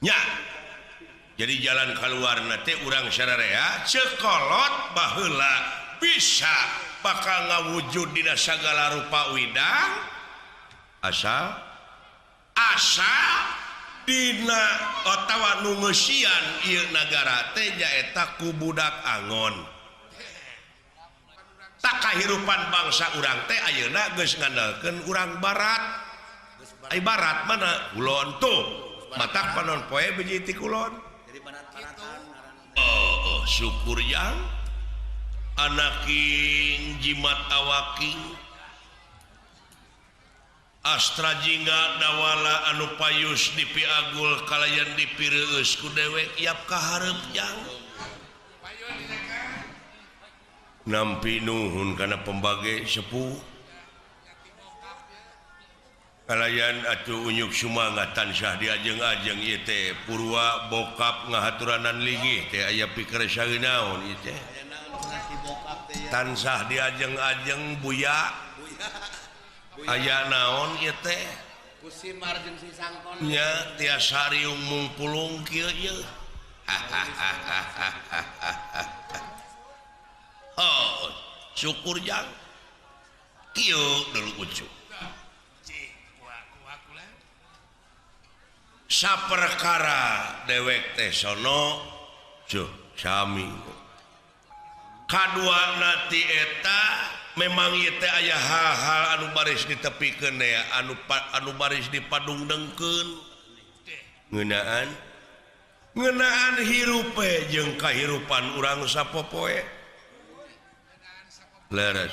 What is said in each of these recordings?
Nya jadi jalan keluar teh urang sararea cekolot baheula bisa bakal ngawujud dina sagala rupa widang asal asa dina otawa nu ngeusian ieu nagara teh nyaeta ku budak angon. Tak kahirupan bangsa urang teh ayeuna geus ngandalkeun urang barat. Ai barat mana? Kulon tuh. Matak panon poe biji ti kulon. Oh, syukur yang anaking jimat awaking Astra jingga dawala anu payus dipiagul kalayan dipireueus ku dewek yap kahareup jang. Nampi nuhun kana pembage sepuh kalayan atuh unyuk sumangat tansah diajeng-ajeng ieu teh purwa bokap ngahaturanan linggih teh aya pikir saeunaon ieu teh tansah diajeng-ajeng buya aya naon ieu teh nya tiasa riung mungpulung kieu ieu. Oh, syukur jang kieu dulu ucu saperkara dewek teh sono cuh sami kaduana ti eta memang ieu teh aya hal-hal anu baris ditepikeun ya anu baris dipadungdengkeun ngeunaan hirupe jeung kahirupan urang sapopoe leres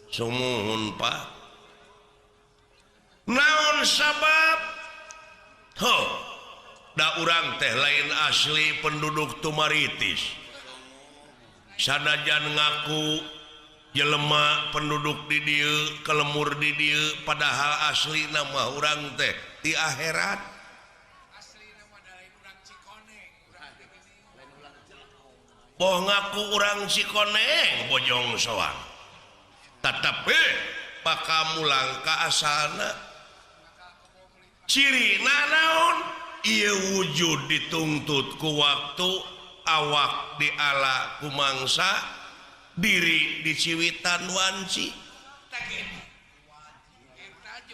sumuhun Pak. Naon sabab ho da urang teh lain asli penduduk Tumaritis sanajan ngaku jelema penduduk di dieu kelemur di dieu padahal asli nama urang teh di akhirat boh ngaku urang Cikoneng Bojong Soang tetapi bakal mulang ka asalna. Ciri naon ieu wujud dituntut ku waktu awak diala ku mangsa diri diciwitan wanci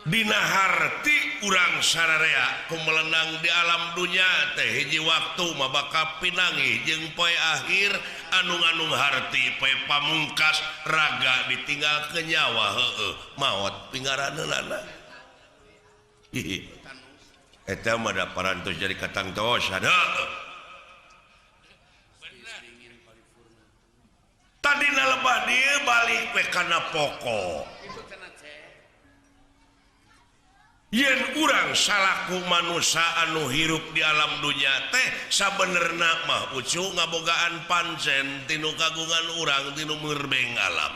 dina harti urang sararea ku melenang di alam dunya teh hiji waktu mah bakal pinanggih jeung poe akhir anu nganung harti poe pamungkas raga ditinggal ke nyawa heueuh maot pinggaraneunana. Eta mah da parantos jadi katangtosan heueuh. Tadina lebah dieu balik we kana pokok. Yen urang salaku manusia anu hirup di alam dunya teh sabenerna mah ucu ngabogaan pancen tinu kagungan urang tinu merbeng alam.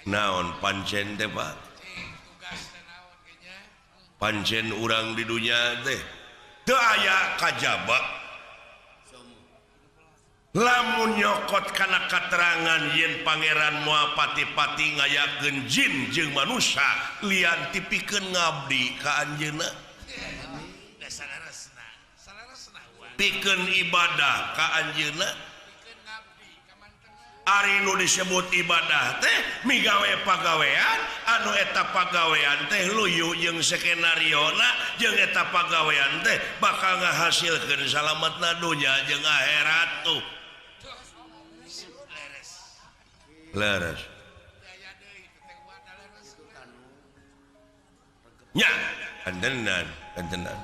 Naon pancen teh Pak? Pancen urang di dunya teh teu aya kajaba. Lamun nyokot kana katerangan yen pangeran moal pati-pati ngayakeun jin jeung manusia lian tipikeun ngabdi ka anjeunna pikeun ibadah ka anjeunna. Ari nu disebut ibadah teh migawe pagawean anu eta pagawean teh luyu jeung skenariona jeung eta pagawean teh bakal ngahasilkeun salametna dunya jeung akhirat tuh. Leres nya kantenan kantenan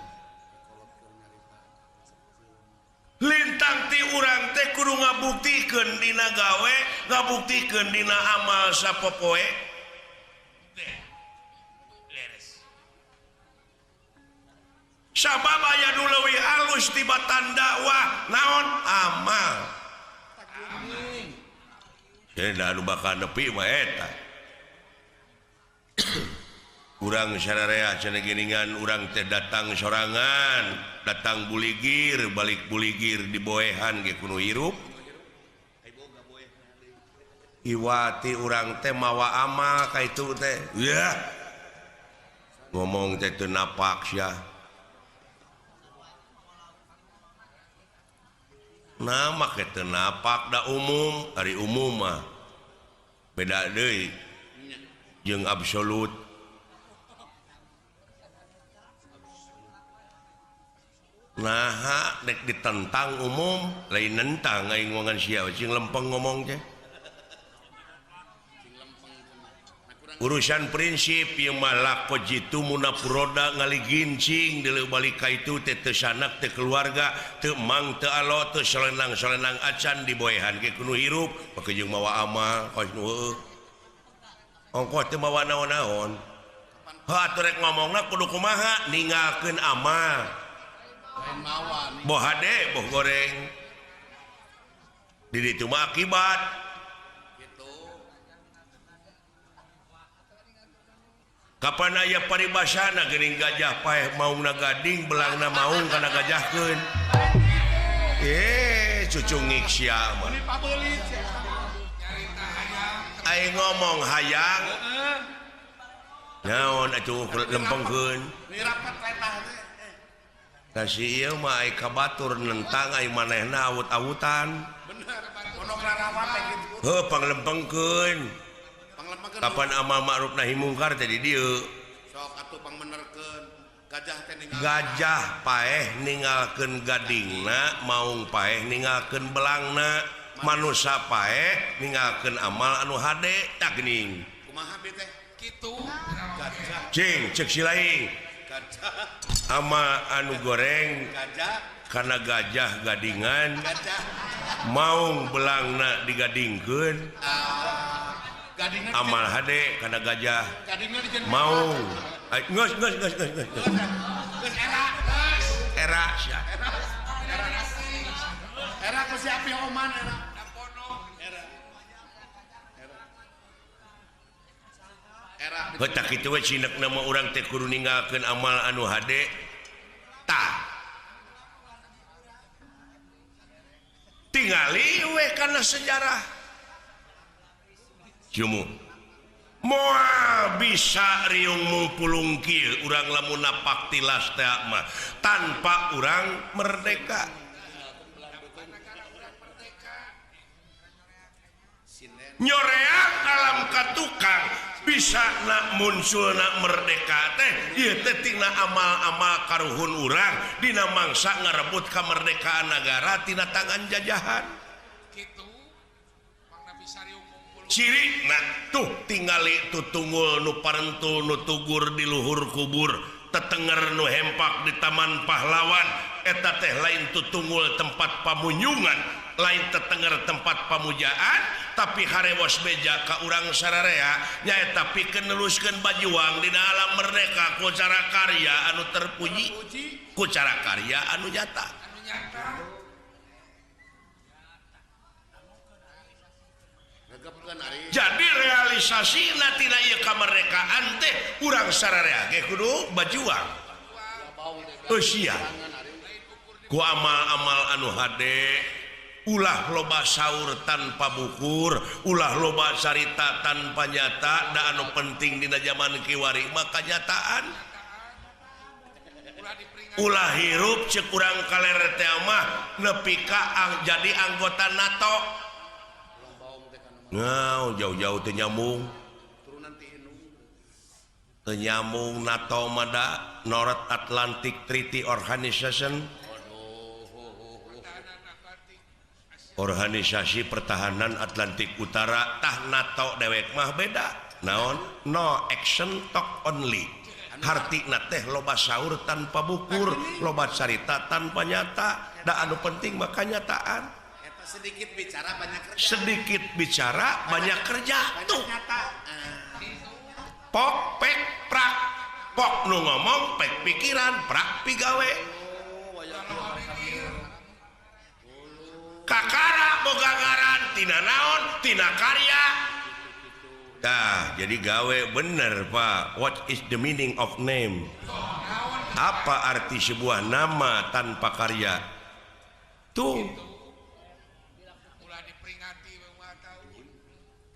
lintang ti urang teh kudu ngabuktikeun dina gawe ngabuktikeun dina amal sapopoe. Sabab aya nu leuwih alus tibatan dakwah naon amal. Jadi anu bakal nepi mah eta. Urang sararea cenah geuningan urang teh datang sorangan, datang buligir, balik buligir diboehan ge kudu hirup. Iwati urang teh mawa amal ka itu teh. Yah. Ngomong teh teu napak sia. Nah make teu napak da umum, ari umum mah beda deui jeung absolut. Nah dek ditentang umum lain nentang aing ngomongan sia cing lempeng ngomong teh. Urusan prinsip ieu mah lako jitu munafuroda ngaligincing deuleu balik ka itu teh teu sanak teu keluarga teu mang teu alo teu solenang-solenang acan diboehan ge kudu hirup make jeung mawa amal kos nu heueuh. Ongkoh teu mawa naon-naon. Heuh atuh rek ngomongna kudu kumaha ninggalkeun amal. Boh hade boh goreng. Di ditu mah akibat. Kapan aya paribasana geuning gajah paeh maungna gading belangna maung kana gajahkeun. Cucungik sia mah. Aing ngomong hayang. Naon atuh lempengkeun. Da si ieu mah ai kabatur nentang ai manehna awut-awutan. Heuh panglempengkeun. Kapan amal ma'ruf nahi mungkar teh di dieu. Sok atuh pangmenerkeun gajah teh ninggalkeun. Gajah paeh ninggalkeun gadingna, maung paeh ninggalkeun belangna, manusa paeh ninggalkeun amal anu hade tah geuning. Kumaha bi teh? Kitu. Gajah. Cing ceuk si laing. Gajah. Amal anu goreng gajah kana gajah gadingan. Gajah. Maung belangna digadingkeun. Amal hade kana gajah mau geus geus geus geus geus era sia era ku si api oman era era era tah kitu we cinekna mah urang teh kudu ninggalkeun amal anu hade tah tingali we kana sejarah. Jumu moal bisa riung mupulung kieu urang lamun napak tilas teh mah tanpa urang merdeka. Nyoreang alam katukang bisa nak muncul nak merdeka teh ieu teh tina amal-amal karuhun urang dina mangsa ngarebut kamerdekaan nagara tina tangan jajahan. Ciri nah tuh tingali tutunggul nu parentul nu tugur di luhur kubur tetenger nu hempak di taman pahlawan eta teh lain tutunggul tempat pamunyungan lain tetenger tempat pamujaan tapi harewos beja ka urang sararea nyaeta pikeun neluskeun bajuang dina alam merdeka ku cara karya anu terpuji ku cara karya anu nyata. Jadi realisasi tina ieu kamerdekaan teh urang sararea ge kudu bajuang. Eusia ku amal-amal anu hade ulah loba saur tanpa bukur, ulah loba carita tanpa nyata, da anu penting dina zaman kiwari mah kanyataan. Ulah hirup ceuk urang kaler teh mah nepi ka jadi anggota NATO. Nah, jauh-jauh teu nyambung. Teu nyambung NATO mah da North Atlantic Treaty Organization. Organisasi Pertahanan Atlantik Utara tah NATO dewek mah beda. Naon? No action talk only. Hartina teh loba saur tanpa bukur, loba carita tanpa nyata, da anu penting mah kanyataan. Sedikit bicara banyak kerja. Sedikit bicara banyak kerja tuh. Pok pek prak. Pok nu ngomong pek pikiran prak pigawe. Kakara boga ngaran tina naon tina karya. Tah jadi gawe bener Pak. What is the meaning of name? Apa arti sebuah nama tanpa karya? Tuh.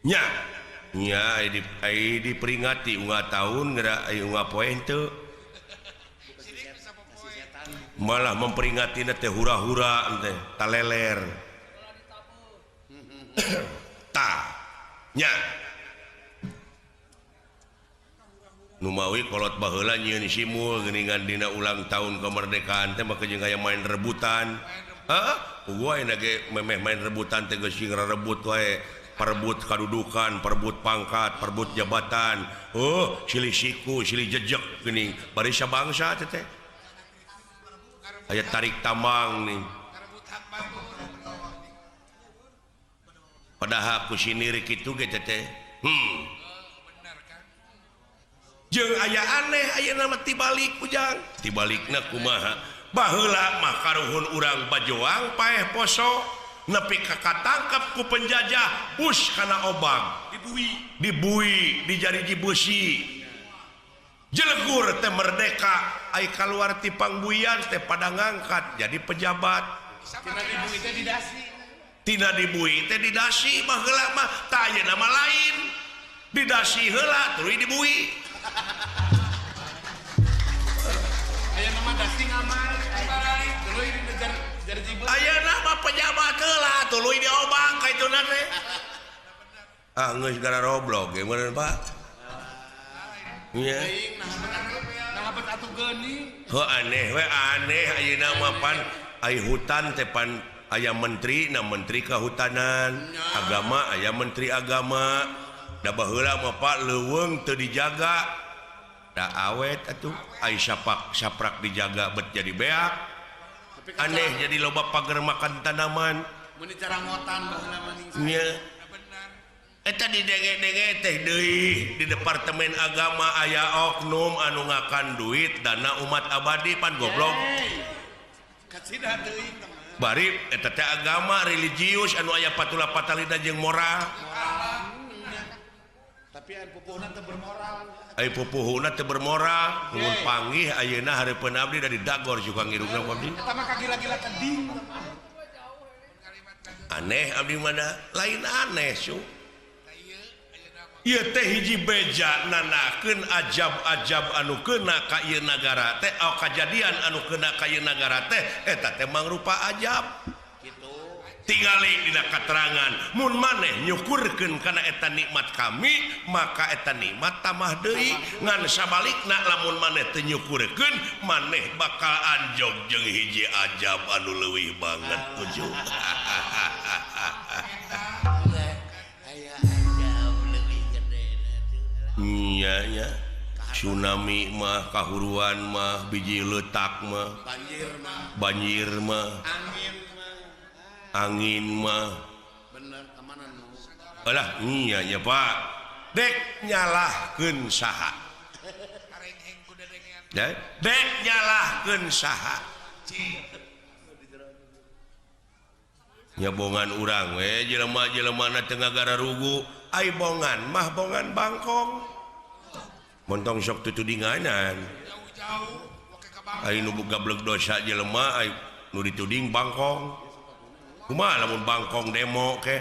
Nya Nya ai diperingati unggal tahun geura ai unggal poe henteu. Malah memperingati teh hura-hura teh taleler. Ta nya Numawi kolot baheula nyieun simul geuningan dina ulang tahun kemerdekaan teh maka jeung aya main rebutan. Heeh, gua ayeuna ge memeh main rebutan teh geus sing rebut wae, perebut kadudukan, perebut pangkat, perebut jabatan. Oh, silih siku, silih jejek geuning bari sabangsa teh teh. Aya tarik tambang nih. Padahal ku sinir kitu ge teh teh. Jeung aya aneh ayeuna mah tibalik ujang. Tibalikna kumaha? Baheula mah karuhun urang bajoang paeh poso nepi ka katangkep ku penjajah bus kana obang dibui dijariji beusi. Jelegur teh merdeka ai kaluar ti pangbuian teh pada ngangkat jadi pejabat. Tina dibui teh didasi. Tina dibui teh didasi baheula mah tah ayeuna mah lain. Didasi heula tuluy dibui. Aya nama dasi ngamar tuluy dijariji beusi. Aya nama pejabat heula tuluy diobang ka ituna teh. Ah geus gara roblok ge meureun Pak. Nya. Nah bet atuh geuning. Heuh aneh we aneh ayeuna mah pan ai hutan teh pan aya menteri na menteri kehutanan, agama aya menteri agama. Da baheula mah Pak leuweung teu dijaga. Da awet atuh ai sapak saprak dijaga bet jadi beak. Aneh jadi loba pager makan tanaman. Mun dicarangotan baheula mah ning. Nya. Eta didenge-denge teh deui di Departemen Agama aya oknum anu ngakan duit dana umat abadi pan goblok. Kacida teuing bari eta teh agama religius anu aya patula patalina jeung moral. Tapi aya pupuhna teu bermoral. Aya pupuhna teu bermoral, mun panggih ayeuna hareupeun abdi dari dagor suka ngirungna abdi. Eta mah kagila-gila keding. Aneh abdi mana? Lain aneh su. Ieu teh hiji beja nanakeun ajab-ajab anu keuna ka ieu nagara teh, au kajadian anu keuna ka ieu nagara teh eta teh mangrupa ajab. Kitu. Tingali dina katerangan mun maneh nyukurkeun kana eta nikmat kami maka eta nikmat tambah deui, ngan sabalikna lamun maneh teu nyukurkeun maneh bakal anjog jeung hiji ajab anu leuwih banget ujung. Nya nya tsunami mah kahuruan mah biji letak mah banjir mah angin mah bener kemana nu alah nya nya Pak dek nyalahkeun saha dek nyalahkeun saha nyabongan urang we jelema-jelemana teu ngagararugu ai bongan mah bongan bangkong montong sok tutudinganan ai nu gablek dosa jelema ai nu dituding bangkong kumaha lamun bangkong demo ke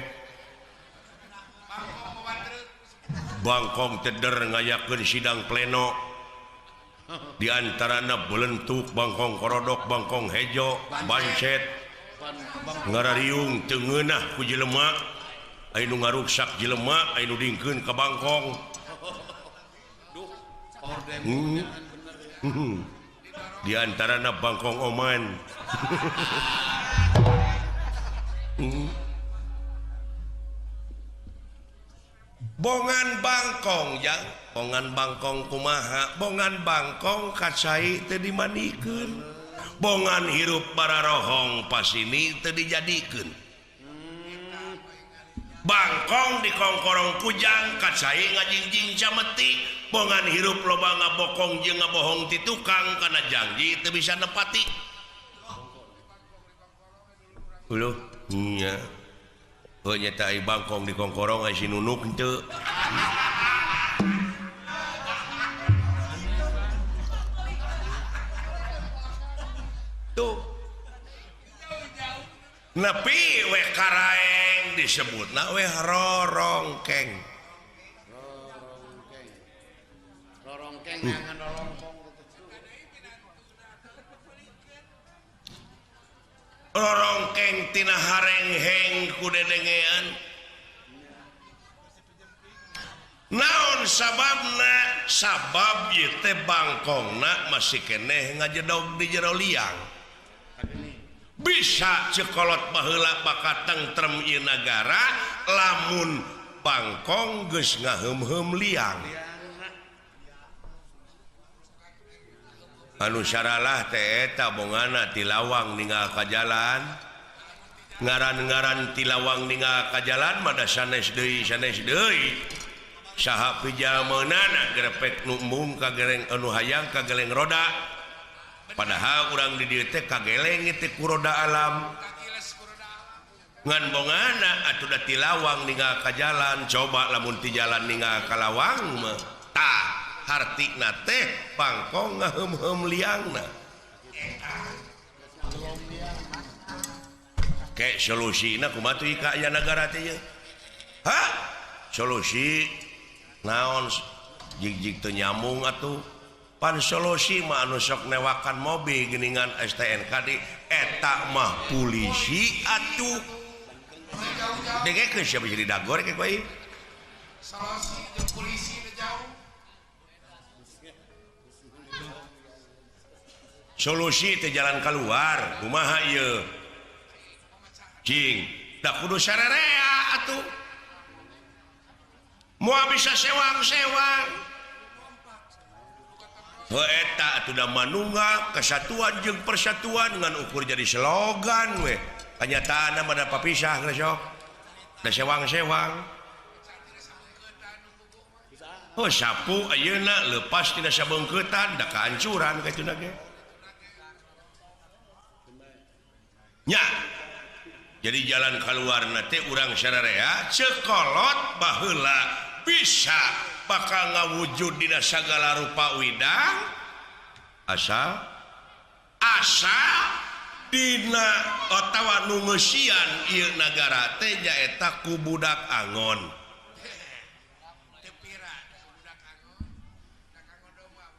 bangkong teder ngayakeun sidang pleno di antarana belentuk bangkong korodok bangkong hejo bancet ngarariung teu ngeunah ku jelema ai nu ngaruksak jelema ai nu dingkeun ka bangkong. Di antarana bangkong oman. Bongan bangkong jang, bongan bangkong kumaha, bongan bangkong kacai teu dimandikeun, bongan hirup bararohong pasini teu dijadikeun. Bangkong dikongkorong kujang kacai ngajingjing cameti, bongan hirup loba ngabokong jeung ngabohong ti tukang kana janji teu bisa nepati. Uluh nya. Heuh nya ai bangkong dikongkorong ai si nunuk henteu. Tuh. Nepi we karaeng disebutna we rorongkeng. Rorongkeng tina harengheng ku dedengean. Naon sababna? Sabab ieu teh bangkongna masih keneh ngajedog di jero liang. Bisa cekolot baheula bakal tentrem ieu nagara lamun bangkong geus ngaheum-heum liang. Anu saralah teh eta bongana ti lawang ninggal ka jalan. Ngaran-ngaran ti lawang ninggal ka jalan mah da sanes deui sanes deui. Saha pijalmeunana grepek nu embung ka gereng anu hayang ka geleng roda. Padahal urang di dieu teh kageleng teh ku roda alam. Ngan bongana atuh da ti lawang ninggal ka jalan, coba lamun ti jalan ninggal ka lawang mah tah hartina teh bangkong ngaheum-heum liangna. Ke solusina kumaha tuh ka aya nagara teh ieu? Hah? Solusi naon jig-jig teu nyambung atuh. Pan solusi mah anu sok newakan mobil geuningan STNK di eta mah polisi atuh. Dengekeun sia bisa didagor ke ku ieu. Solusi jeung polisi teh jauh. Solusi teh jalan keluar kumaha ieu? Cing, da kudu sarerea atuh. Moal bisa sewang-sewang. Heuh eta atuh da manunggal kesatuan jeung persatuan ngan ukur jadi slogan we. Kanyataanna mah da papisah geus sok. Da sewang-sewang. Oh sapu ayeuna leupas tina sabeungkeutan da kahancuran katuna ge. Nya. Jadi jalan keluarna teh urang sararea cekolot baheula bisa bakal ngawujud dina sagala rupa widang asal asa dina otawa nu ngeusian ieu nagara teh nyaeta ku budak angon.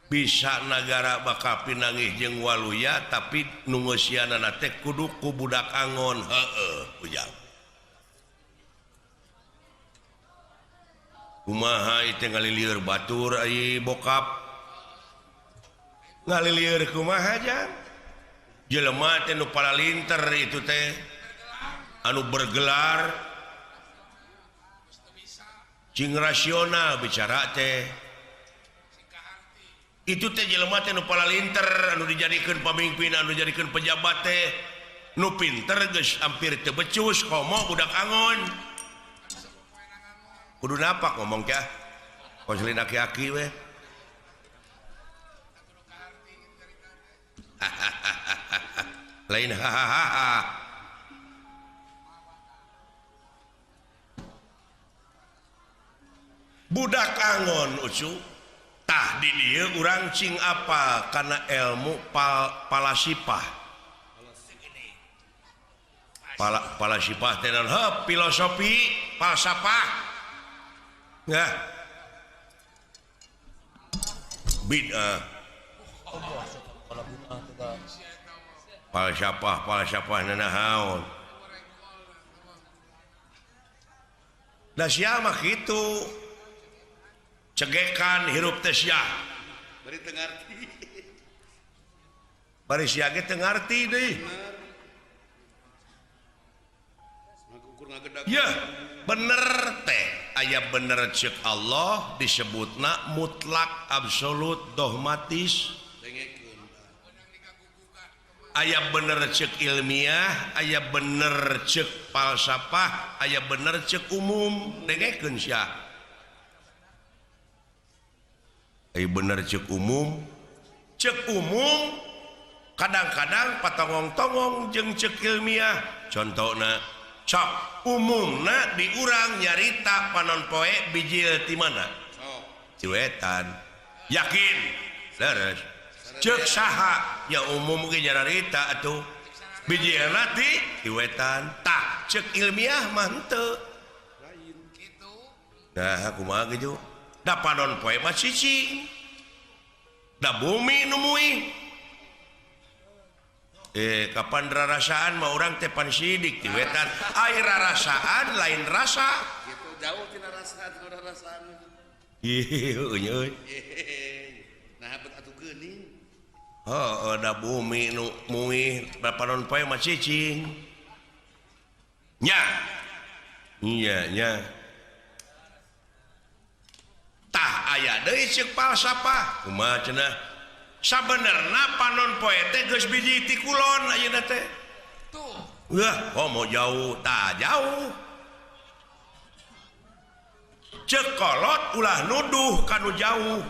Bisa nagara bakal pinanggih jeung waluya tapi nu ngeusianana teh kudu ku budak angon. Heueuh ujang. Kumaha ieu ngalilieur batur ai bokap. Ngalilieur kumaha jang? Jelema teh nu palalinter itu teh anu bergelar cing rasional bicara teh. Itu teh jelema teh nu palalinter anu dijadikeun pamimpin anu dijadikeun pejabat teh nu pinter geus hampir teu becus komo budak angon. Kudu napak ngomong kah konselin aki-aki we. Lain hahaha. Budak angon ucu tah di dieu urang cing apa kana ilmu palasipah. Palasipah teh naon? Heuh filosofi falsafah. Nah. Bid'ah. Falsafah falsafah nanaon. Da sia mah kitu. Cegekan hirup teh sia. Bari teu ngarti. Bari sia ge teu ngarti deui. Ya, bener teh. Aya bener cek Allah disebutna mutlak absolut dogmatis. Aya bener cek ilmiah, aya bener cek falsafah, aya bener cek umum. Dengekeun sia. Aya bener cek umum. Cek umum kadang-kadang patongong-tongong jeung cek ilmiah. Contohna sok umumna di urang nyarita panon poe bijil ti mana? Ti wetan. Yakin? Leres. Cek saha? Ya umum ge nyarita atuh. Bijilna ti wetan. Tah cek ilmiah mah henteu. Nah kumaha ge ju? Da panon poe mah cicing. Da bumi nu muih. Kapan rarasaan mah urang teh pan sidik ti wetan. Ai rarasaan lain rasa. Gitu jauh tina rasa tina rarasaan. Ih, euy euy. Nah, bet atuh geuning. Heuh, da bumi nu muih panon poe mah cicing. Nya. Iya nya. Tah aya deui ceuk falsafah. Kumaha cenah? Sabenerna panon poe teh geus biji ti kulon ayeuna teh. Tuh. Wah, komo jauh tah jauh. Ceuk kolot ulah nuduh kanu jauh.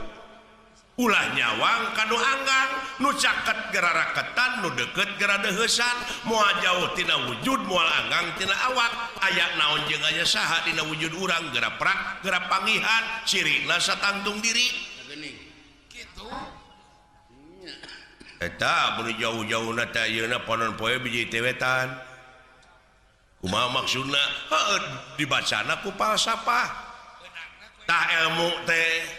Ulah nyawang kanu anggang, nu caket geraraketan, nu deket geradeheusan, moal jauh tina wujud, moal anggang tina awak. Aya naon jeung aya saha dina wujud urang geura prak, geura pangihan, cirina satangtung diri. Geuning. Kitu. Eta mun jauh-jauhna teh ayeuna panon poe biji teh wetan. Kumaha maksudna? Heuh, dibacana ku falsafah. Tah ilmu teh.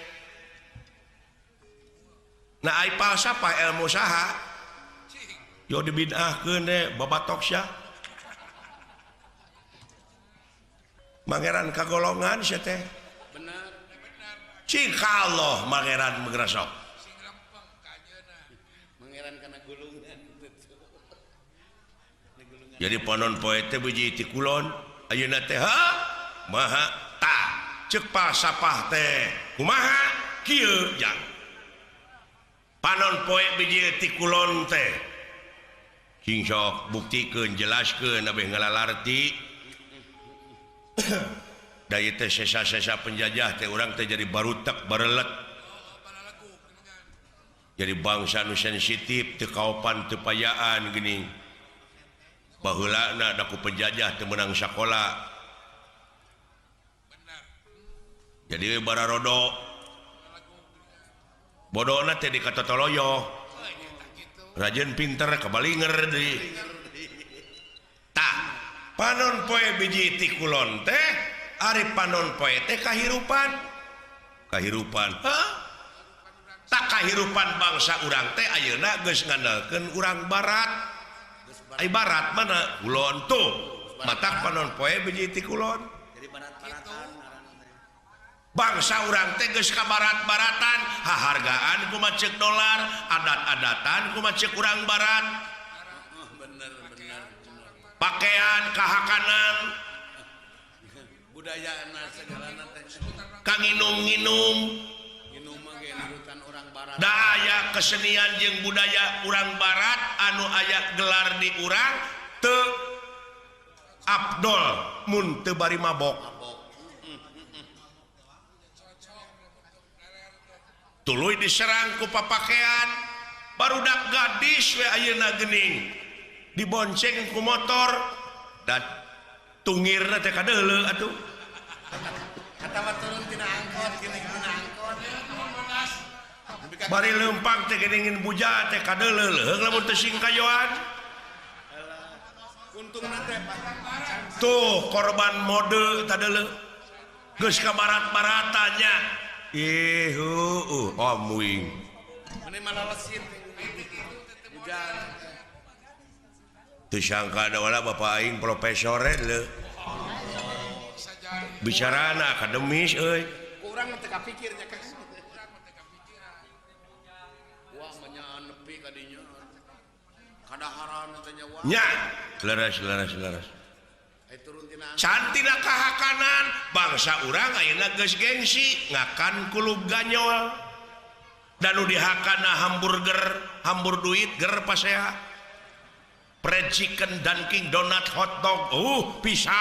Nah ai falsafah ilmu saha? Yo dibid'ahkeun teh babatok sia. Mangeran kagolongan sia teh. Bener. Cing ka Allah mangeran meugrasok. Mangeran kana gulungan. Jadi panon poe teh biji ti kulon, ayeuna teh ha maha ta ceuk falsafah teh. Kumaha kieu jang. Panon poe biji ti kulon teh. Cing sok buktikeun jelaskeun abeh ngalalarti. Da ieu teh sesa-sesa penjajah teh urang teh jadi barutek barelet. Jadi bangsa nu sensitif teu kaopan teu payaan geuning. Baheulana da ku penjajah teu meunang sakola. Jadi bararodo bodona teh di katotoloyo. Rajin pinter kabalinger deui. Tah, panon poe biji ti kulon teh, ari panon poe teh kahirupan. Kahirupan. Hah? Tak kahirupan bangsa urang teh ayeuna geus ngandalkeun urang barat. Ai barat mana? Kulon tuh. Matak panon poe biji ti kulon. Jadi barat-baratan. Bangsa urang teh geus ka barat-baratan, hahargaan kumaha ceuk dolar, adat-adatan kumaha ceuk urang barat. Bener bener. Pakaian kahakanan, budayana segalana teh. Kanginum-nginum, nginum mah ge nurutan urang barat. Da aya kesenian jeung budaya urang barat anu aya gelar di urang teu abdol mun teu bari mabok. Tuluy diserang ku papakean barudak gadis we ayeuna geuning dibonceng ku motor dan tungirna teh kadeuleu atuh. Atawa turun tina angkot geuning tina angkot. Bari leumpang teh geuning buja teh kadeuleu leuheung lamun teu singkayoan. Untungna teh tuh korban mode tadeuleu geus ka barat-baratannya. Ih, amuing. Mane malalesin hujan. Teu sangka da wala bapak aing profesor leuh. Bicarana akademis euy. Kurang teu kapikir nya kan. Wah, manya nepi ka dinya. Kadaharan teh nya wah. Nya, leres leres leres. Cantina kahakanan bangsa urang ayeuna geus gengsi ngakan kulub ganyol dan nu dihakana hamburger hambur duit ger pasea fried chicken Dunkin Donut hotdog bisa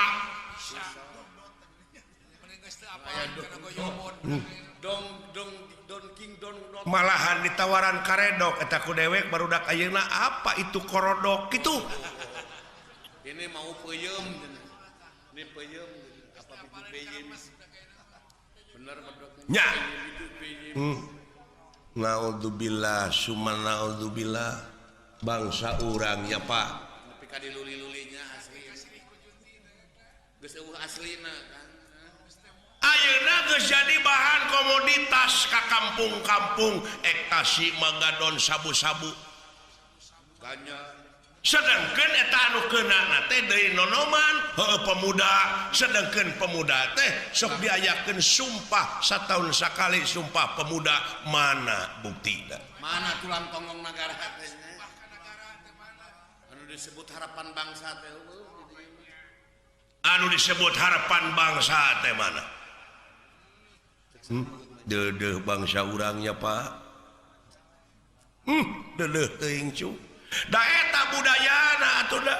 malahan ditawaran karedok eta ku dewek barudak ayeuna apa itu korodok kitu. Ini mau peuyeum. Ini peuyeum apa peuyeum. Bener nya. Naudzubillah summa naudzubillah bangsa urang nya Pak. Nepi ka diluli-lulinya asli. Geus eueuh aslina kan. Aya Ayeuna geus jadi bahan komoditas ka kampung-kampung ekstasi magadon sabu-sabu. Ganja. Sedangkan eta anu keuna teh deui nonoman heueuh pemuda, sedangkan pemuda teh sok diayakeun sumpah satahun sakali sumpah pemuda, mana buktina? Mana tulang tonggong nagara teh? Anu disebut harapan bangsa teh. Anu disebut harapan bangsa teh mana? Deudeuh bangsa urangnya Pak. Deudeuh teuing cu. Da eta budayana atuh da.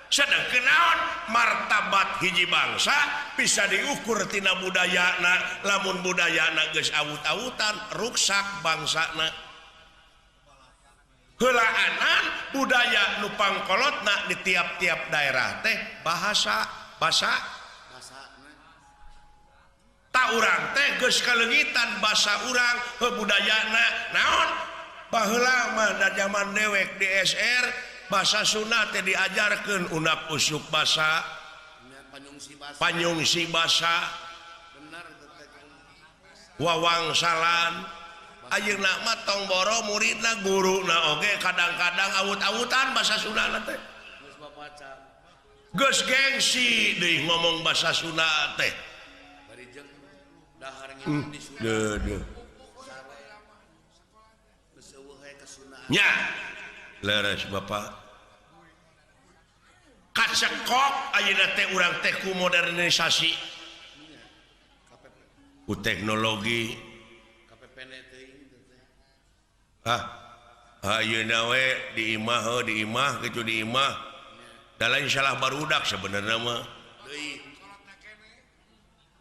Sedengkeun naon martabat hiji bangsa bisa diukur tina budayana, lamun budayana geus awut-awutan ruksak bangsana. Heulaanan budaya nu pangkolotna di tiap-tiap daerah teh bahasa basa tak urang teh geus kaleungitan basa urang heuh budayana naon. Baheula mah da zaman dewek di SR bahasa Sunda teh diajarkeun unak usuk basa panyungsi basa wawangsalan. Ayeuna mah tong boro muridna guruna oge kadang-kadang awut-awutan bahasa Sunda teh. Geus gengsi deui ngomong bahasa Sunda teh. Deudeuh. Nya leres Bapak. Kacekok ayeuna teh urang teh ku modernisasi ku teknologi. Ah, ayeuna we di imah heuh di imah kitu di imah. Da lain salah barudak sebenarnya mah.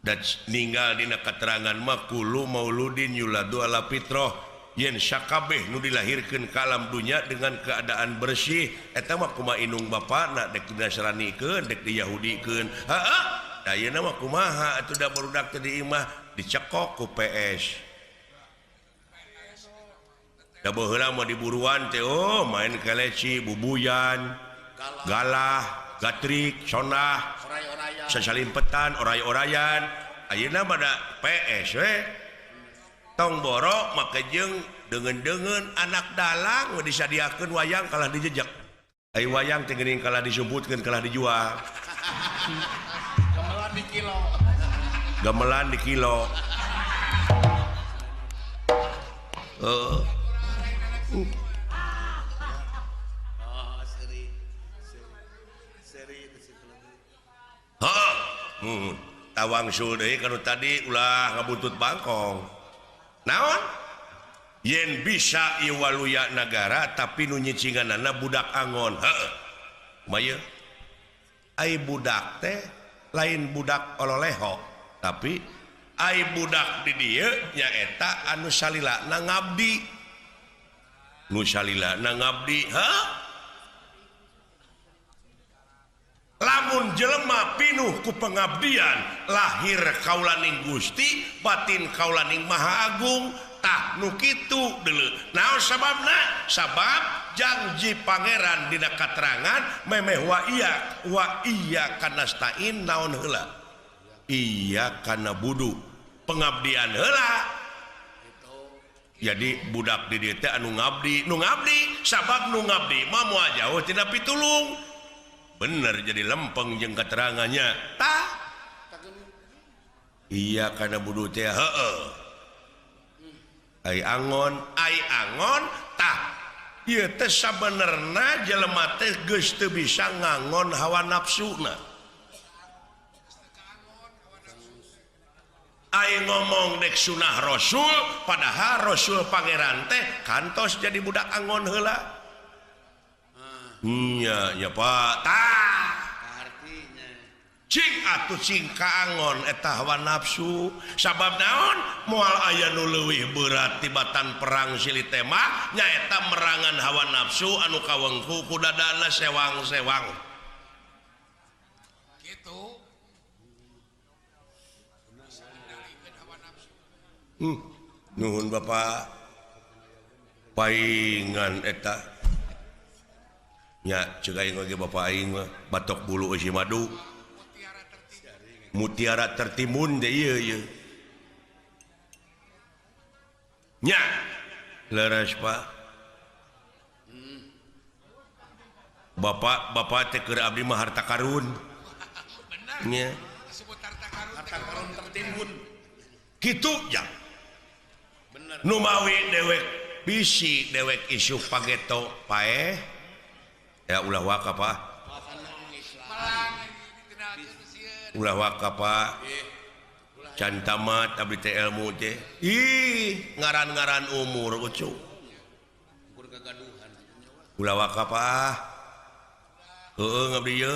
Da ninggal dina katerangan mah kullu mauludin yuladu ala fitrah. Yen sakabeh nu dilahirkeun ka alam dunya dengan keadaan bersih eta mah kumaha indung bapana dek dinasranikeun dek diyahudikeun. Heeh, da ayeuna mah kumaha atuh da barudak teh di imah dicekok ku PS. Da baheula mah diburuan teh oh main keleci, bubuyan, galah, gatrik, sonah, sasalimpetan, oray-orayan. Ayeuna mah da PS we. Tong boro make jeung deungeun-deungeun anak dalang we disadiakeun wayang kalah dijejek. Ai wayang teh geuning kalah disumputkeun kalah dijual. Gamelan di kilo. Gamelan di kilo. Heeh. Oh, seri. Seri Heeh. Tawangsul deui kanu tadi ulah ngabuntut bangkong. Naon? Yen bisa ieu waluya nagara tapi nu nyicinganana budak angon. Heeh. Kumaha? Ai budak teh lain budak ololeho, tapi ai budak di dieu nyaeta anu salilana ngabdi. Nu salilana ngabdi, heuh? Lamun jelema pinuh ku pengabdian lahir kaulaning Gusti batin kaulaning Maha Agung tah nu kitu deuleu. Naon sababna? Sabab janji pangeran dina katerangan memeh wa iya kanastain naon heula? Iya kana budu pengabdian heula. Jadi budak di dieu teh anu ngabdi, nu ngabdi sabab nu ngabdi mah moal jauh tina pitulung. Bener jadi lempeng jeung keterangannya tah iya kana budu teh heueuh. Ai angon tah ieu teh sabenerna jelema teh geus teu bisa ngangon hawa nafsuna. Ai ngomong dek sunah Rasul padahal Rasul pangeran teh kantos jadi budak angon heula. Iya, ya Pak. Tah. Artinya. Cing atuh cing kaangon eta hawa nafsu. Sabab naon? Moal aya nu leuwih berat tibatan perang silih tema nyaeta merangan hawa nafsu anu kawengku ku dadana sewang-sewang. Kitu. Nuhun Bapak. Paingan eta. Nya cek aing oge Bapak aing mah batok bulu eusi madu. Mutiara tertimbun teh ieu ieu. Nya leres Pak. Bapak bapak teh keur abdi mah harta karun. Nya. Harta karun tertimbun. Kitu ya. Bener. Nu mawi dewek bisi dewek isuk pageto paeh. Ya ulah waka Pak. Ulah waka Pak. Can tamat abdi teh ilmu teh. Ih, ngaran-ngaran umur ucu. Ulah waka Pak. Heueuh abdi ieu.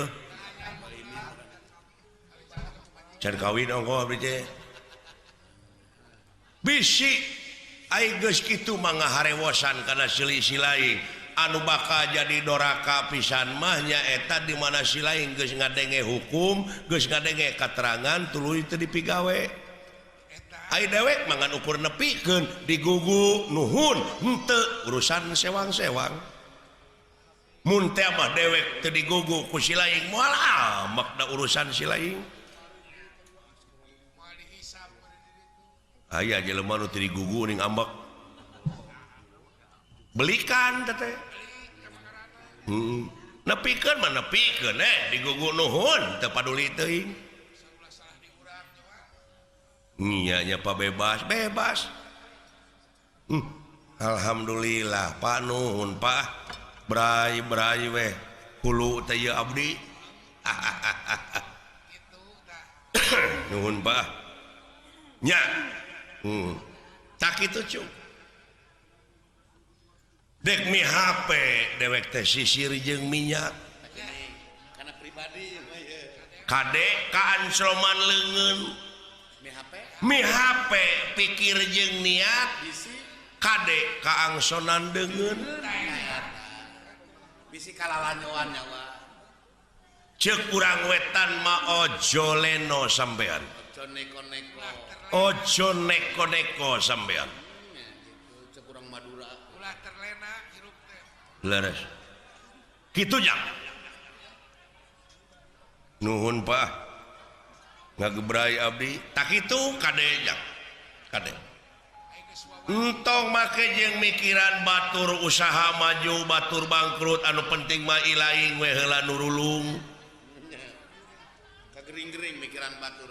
Can kawin ongkoh abdi teh. Bisi ai geus kitu mah ngaharewosan kana selisih lain. Anu bakal jadi doraka pisan mah nyaeta di mana si lain geus ngadenge hukum, geus ngadenge katerangan tuluy teu dipigawe. Ai dewek mah ngan ukur nepikeun digugu nuhun henteu urusan sewang-sewang. Mun teh mah dewek teu digugu ku si lain moal amak da urusan si lain. Aya jelema nu teu digugu ning ambek. Belikan teh. Nepikeun mah nepikeun digugu nuhun teu paduli teuing. Nya nya Pak bebas, bebas. Alhamdulillah Pak nuhun Pak. Bray-bray weh hulu teh ieu abdi. Nuhun Pak. Nya. Tak kitu cu. Dek mi HP dewek teh sisir jeung minyak. Karena pribadi kade kaancroman leungeun. Mi HP pikir jeung niat kade kaangsonan deungeun. Bisi kalalanyoan nyawa. Ceuk urang wetan mah ojo leno sampean. Ojo neko-neko. Ojo neko-neko sampean. Ceuk urang Madura. Ulah terlena hirup teh. Leres. Kitu nya. Nuhun Pak. Ngagebrai abdi. Tak kitu kade nya. Kade. Entong make jeung mikiran batur usaha maju, batur bangkrut, anu penting mah ilaing we heula nurulung. Kagering-gering mikiran batur.